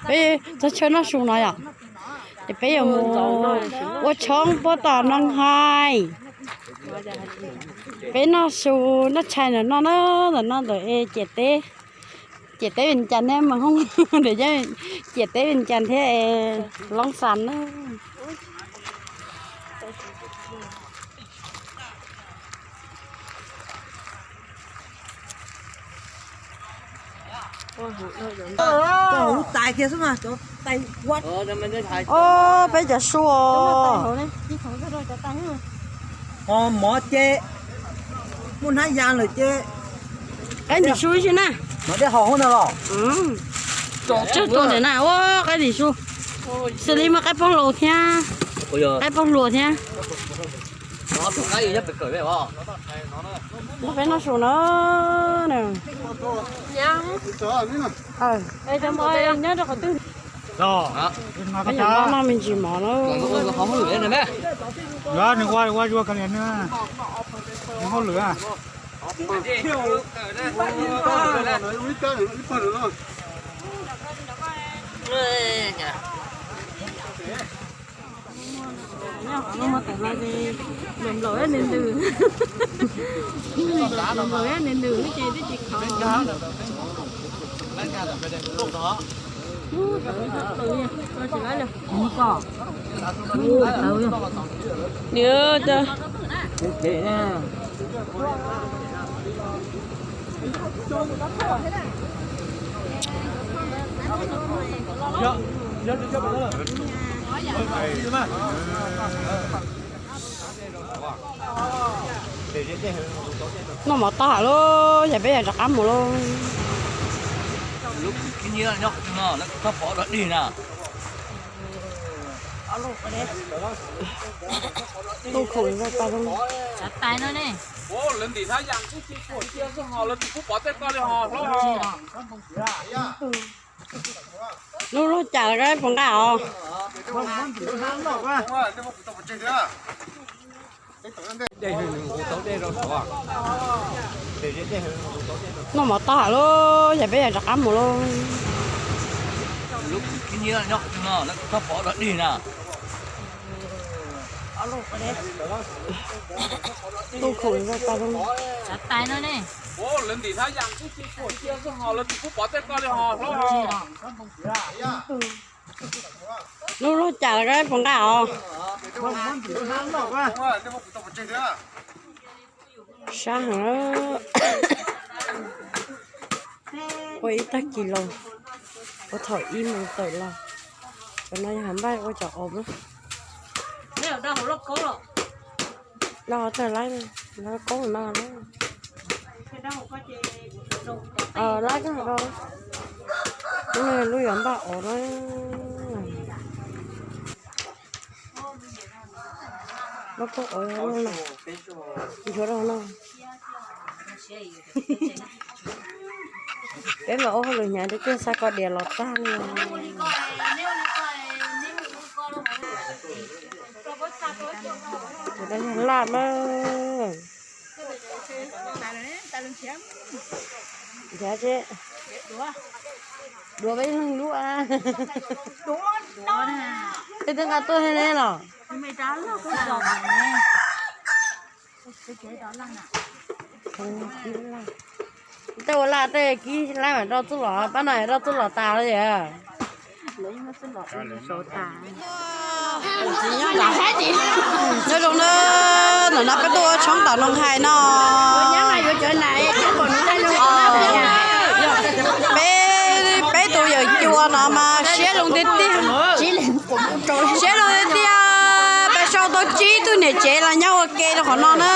Peb txog chaw noj su no yom, ces peb yuav mus ua tshoob puab tom Noog Hais. Peb noj su noj tshais ntawm no na, ntawm no ntawm ciam teb, ciam teb Vias Cas thiab Mas Hoob, ciam teb Vias Cas thiab Loob Xas na. Os, peb cov su os. Mov ces muaj hnab ya lawm ces qaib ntim su xwb na. Mov dej haus hauv no los? Tsawg tuaj ntawm na, ua qaib ntim su. Xws li muaj qaib pab hluas thiab, qaib pab hluas thiab. Peb noj su no. Nyob rau qhov twg? Noj me ntsis mov na. Nws ua ua hauj lwm. Nplaum nplaum nws ntws, nplaum nplaum nws ntws ces twb tsis khov. Noj mov tag lawm, yog peb yuav rov qab mus lauj. Lub khwv khib nyiab nyob qhov twg no, lawv txhob pov dog dig na. Lub khwv, tais no ne. Lawv ntim hnab yas kub tsis tuam cia xwb ho lawv tsis pub pov tej ko li ho hlob ho. Lub lub cas lawv puas nqa os? Noj mov tag lawm, yog peb yuav rov qab mus lauj. Lub khwv khib nyiab nyob qhov twg no, lawv txhob pov dog dig na. Lub khwv, tais no ne. Lawv ntim hnab yas kub tsis tuam cia xwb ho lawv tsis pub pov tej ko li ho hlob ho. Lub lub cas lawv puas nqa os? Sab heev. Ua ib tag kis los, ua thaum ib moos tawm los. Cov no yog hav npaj ua cov os na. Los tawg laib, koob no na. Laib koj hais rau, lub yuav npaj os na. Npaj koj os, nchuav rau no. Peb mas ua hauj lwm hnyav tiag tiag, xa koj diav los tag li. Laj na. Nrhiav tse, duav peb leeg lub a. Peb twb nqa tuaj thiab ne los. Tej ua laj tej kib laib mam rau txuj lom, pab no rau txuj lom tas lawm. Nyob zoo na, ntawm no peb tuaj ua tshoob tom Noog Hais no. Peb, peb tus yawm cua no mas siab zoo tiag tiag. Siab zoo tiag tiag, peb sau tau tsib tug niam tsev los nyob ua ke rau qhov no na.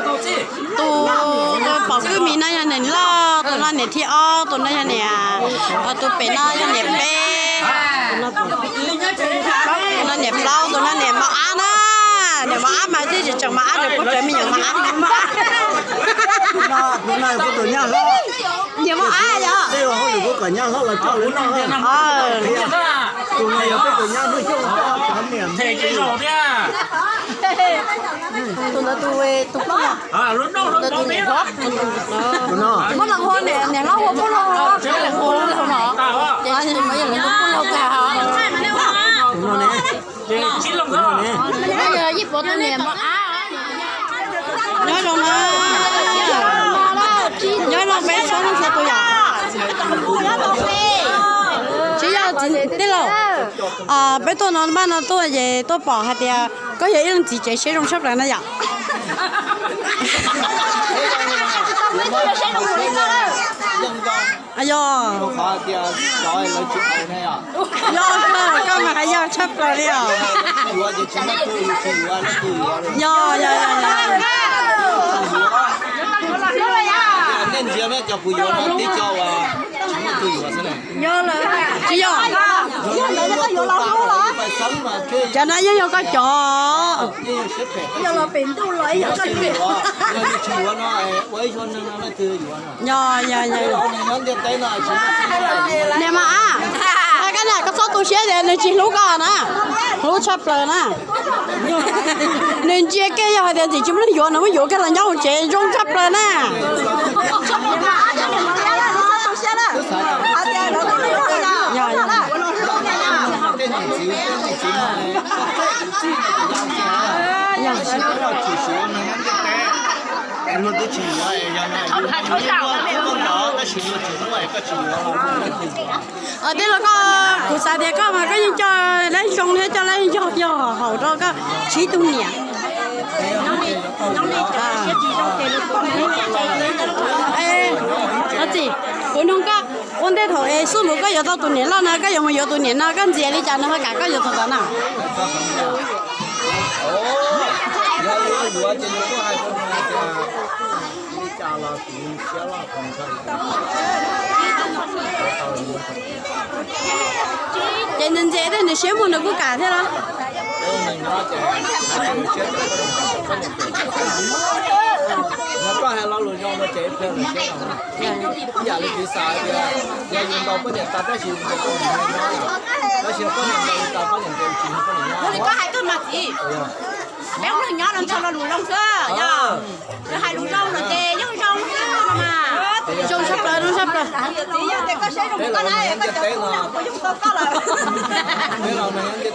Tus, tus pom kwj mis no yog niam loj, tus no niam thib ob, tus no yog niam, tus pem no yog niam peb, tus no niam plaub, tus no niam mos ab na. Niam mos ab mas twb tsis tseem mos ab, tseem pub cov me nyuam mos ab. Niam mos ab yog. Tus ntawd tus, tus poj, tus ntawd tus niam hlob. Muab los hu niam hlob hu pub los, hu los no. Ces muab yawg lawv hu pub los kag. Yog yij puas tus niam mos ab. Nyob zoo na. Nyob zoo peb txhua leej txhua tus yom. Tsis yog txiv tij laug, peb tuaj no, pab no tuaj ces tuaj pom hais tias koj yog ib leej txiv tsev siab zoo tshaj plaws na yom. Yog, yog, koj mas hais yog tshaj plaws li os. Yog, yog, yog, yog. Tsis yog, cov no yeej yog koj cov. Yog, yog, yog. Niam mas, hais koj na, koj txhob tu siab tias nws tsis hlub koj na, hlub tshaj plaws na. Nws ntsia kiag yog hais tias ntxim tsis muaj neeg yuav, nws muab yuav kiag los nyob hauv tsev zoo tshaj plaws na. Tij laug, koj, kuv xav tias koj mas koj yeej coj lab zoo thiab coj lab yog yog haum rau koj tsib tug niam. Txiv, kuv nug koj, ua ntej thaum es xub npus koj yuav tau tus niam loj no, koj yuav mus yuav tus niam no koj ntxias li cas nws ho kam koj yuav tus tom no? Ces nws ntxias tias nws siab muag nws kuj kam thiab los? Peb ua neeg nyob no ntshe lo lus zoo xwb, yog hais lus zoo no ces yeej zoo xwb no mas. Zoo tshaj plaws, zoo tshaj plaws. Peb los ntiaj teb no ces yog luag tsis yuav lawm koj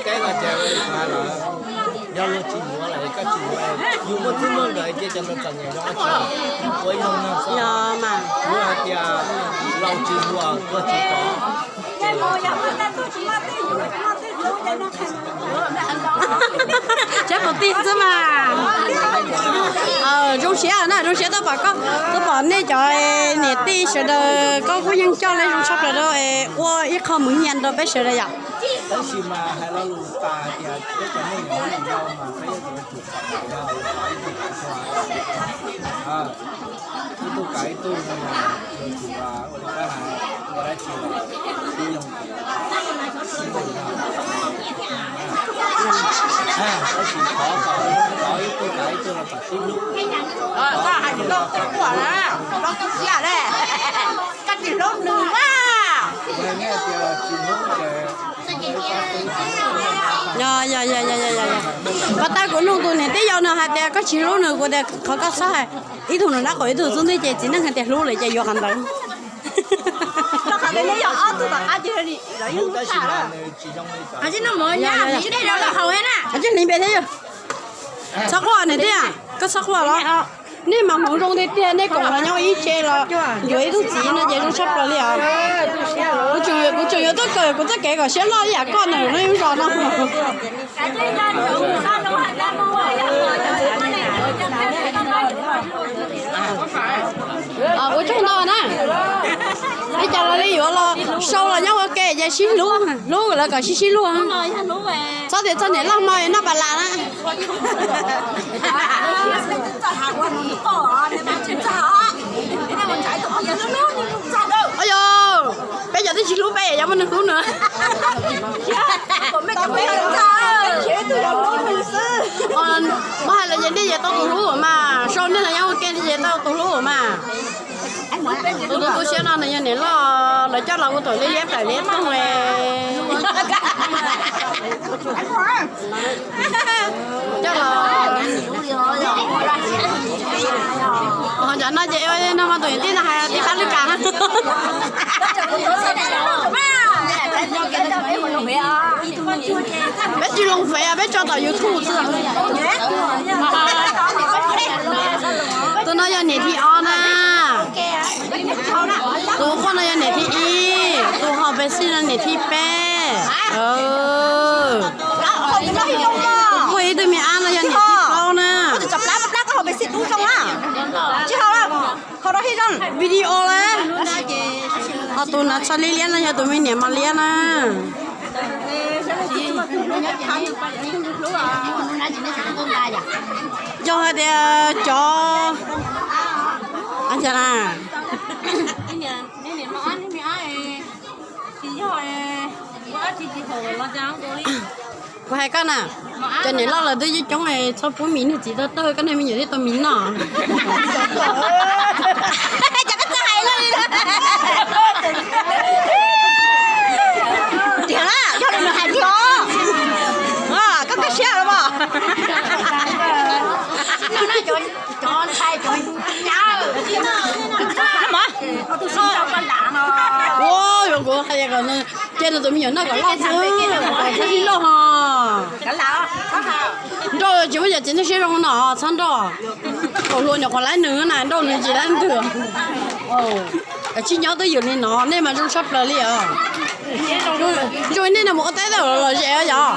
tsis yuav, yus muaj txwj muaj nkawm ces cov ntawd txom nyem zoo dab tsi. Ua ib zoo neeg xwb, yog mas, yus hais tias laus tsis hluas tuag tsis tov. Tsis pom tij xwb mas. Zoo siab na, zoo siab tuaj pom koj, tuaj pom nej cov niam tij sawv daws, koj kuj yeej coj lab zoo tshaj plaws rau, ua ib qho mus nyiam rau peb sawv daws yom. Tab sis mas hais lo lus tas tias peb cov neeg nyob mas peb yuav tsum ib tug kam ib tug no mas yuav tsum ua dab tsi los sib yoog, sib yoog, tab sis thov kom ib tug kam ib tug los kom sib hlub. Koj hais tsis tau, koj quaj na, koj tu siab ne, koj tsis hlub nws na. Yog, yog, yog, yog, yog, yog. Pas tas kuv nug tus niam tij yau no hais tias koj tsis hlub nws, kuv tias qhov koj txhob hais. Ib tug nws dab qhuas ib tug xub ntiag ces txiv neej hais tias hlub lawm ces yuav qhov ntawd. Tsis hliv npe thiab yog. Txhob quaj niam tij, koj txhob quaj los. Nej mas hmoov zoo tiag tiag, nej koom los nyob ib tse los yuav ib tug txiv no ces zoo tshaj plaws li os. Kuv tseem, kuv tseem yuav tuaj kawm kuv txoj kev kom siab loj ib yam koj ntawm lub zos no. Ua tsaug ntau na. Li cas los li yuav los sau los nyob ua ke ces sib hlub, hlub lawv kom sib sib hlub. Txhob tias txog niam loj hmo noj pas las na. Yog, peb cov twb tsis hlub peb yuav muaj neeg hlub nws. Muab hais los ces nej yuav tau tus hlub mas, sau nej los nyob ua ke nej yuav tau tus hlub mas. Tus tu siab no nws yog niam loj, lawv coj los ua tom liab liab plam liab toog. Coj los, cov no ces no mas tus niam tij no hais tij pab lwj kas na. Peb tsis loo fev, peb tso tom YouTube xwb. Tus no yog niam thib ob na. Tus quaj no yog niam thib ib, tus haus Pepsi no niam thib peb. Tus quaj ib tug me ab no yog niam thib plaub na. Video lawm. Ho tus hnav tsho liab liab no yog tus me niam mos liab na. Yog hais tias cov, a cas na, kuv hais koj na, cov niam loj lawv twb coob coob, txhob pub mis nwg txiv tawg tawg, koj niag me nyuam thiaj tau mis noj. Tiag, yog li nws hais tiag os. Koj kaj siab los mas. Ua, yuav kuv hais tias kom nws, cia nws tus me nyuam noj kom loj xwb, kom txhob sib nrauj ho. Nrauj tsis muaj yam txiv neej siab zoo no txhob nrauj. Kom hluas nyuam qhuav laib nws na, nrauj nws tsis laib ntwg. Tsis nyob twb ywm li no, nej mas zoo tshaj plaws li os. Zoo nej no mus ua teb los zem yom.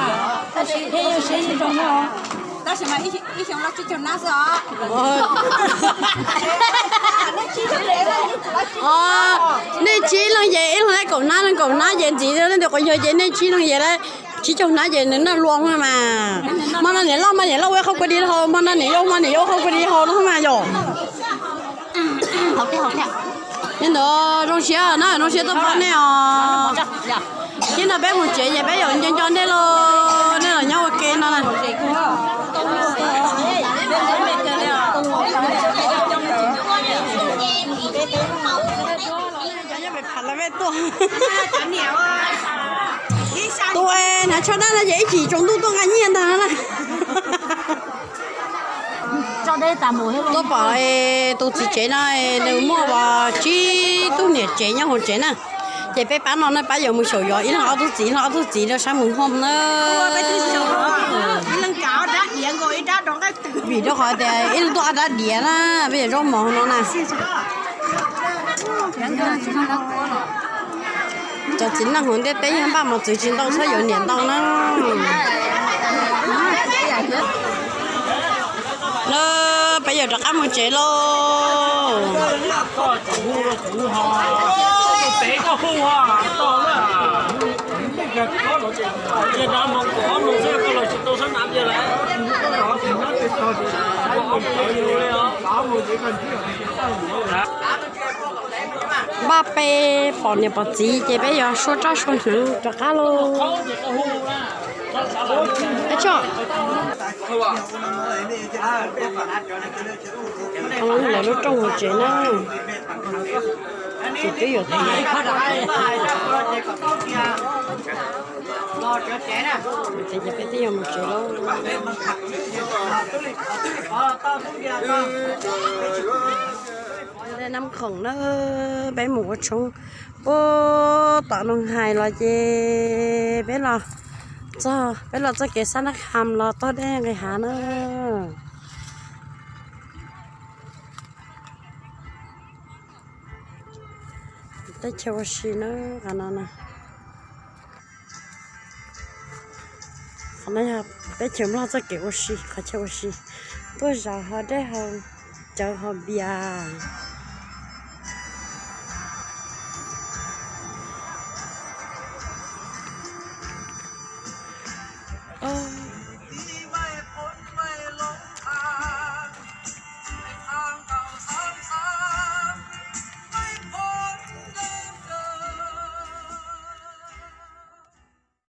Nej tsib leeg ces ib leeg laib kaum hnab, leej kaum hnab ces ntxiv nej tus quav yawg ces nej tsib leeg ces laib tsib caug hnab ces nws noj luag mas. Hmo no niam loj mas niam loj ua ib qho kua dis haus, hmo no niam yau mas niam yau ua qho kua dis haus no mas yom. Li ntawd zoo siab na, zoo siab tuaj pab nej os. Ib no peb mus tsev ces peb yuav nco nco nej lauj, nej los nyob ua ke no na. Tus hnav tsho dab no ces ib chim tsaus ntuj tuaj nqa nyiaj ntag na. Tuaj pom tus txiv tsev no nws muaj tsib tug niam tsev nyob hauv tsev na. Ces peb pab no na, pab yuav mus xyaum yov ib leeg ob tug txiv, ib leeg ob tug txiv rau sab mus hom na. Vim rau qhov tias ib leeg tuaj ob rab diav na, peb yuav zaub mov no na. Cov txiv neej hauv ntiaj teb yog npaj mos txwv tsis ntau txhob yuav niam ntau na. Lawm, peb yuav rov qab mus tsev lauj. Npaj peb pom niam pom txiv ces peb yuav sua roj sua hneev rov qab lauj. Lawv lub rooj hauv tsev na. Ces twb yuav, ces peb twb yuav mus tsev lauj. Nab khoom na, peb mus ua tshoob puag tom Noog Hais los ces peb los, peb los txoj kev sab Nab Kham los tog dej nqis hav na. Teb chaws ua si na, qhov no na. Qhov no yog teb chaws Nplog txoj kev ua si, qhov chaw ua si. Tuaj zaum haus dej haus cawv haus npias.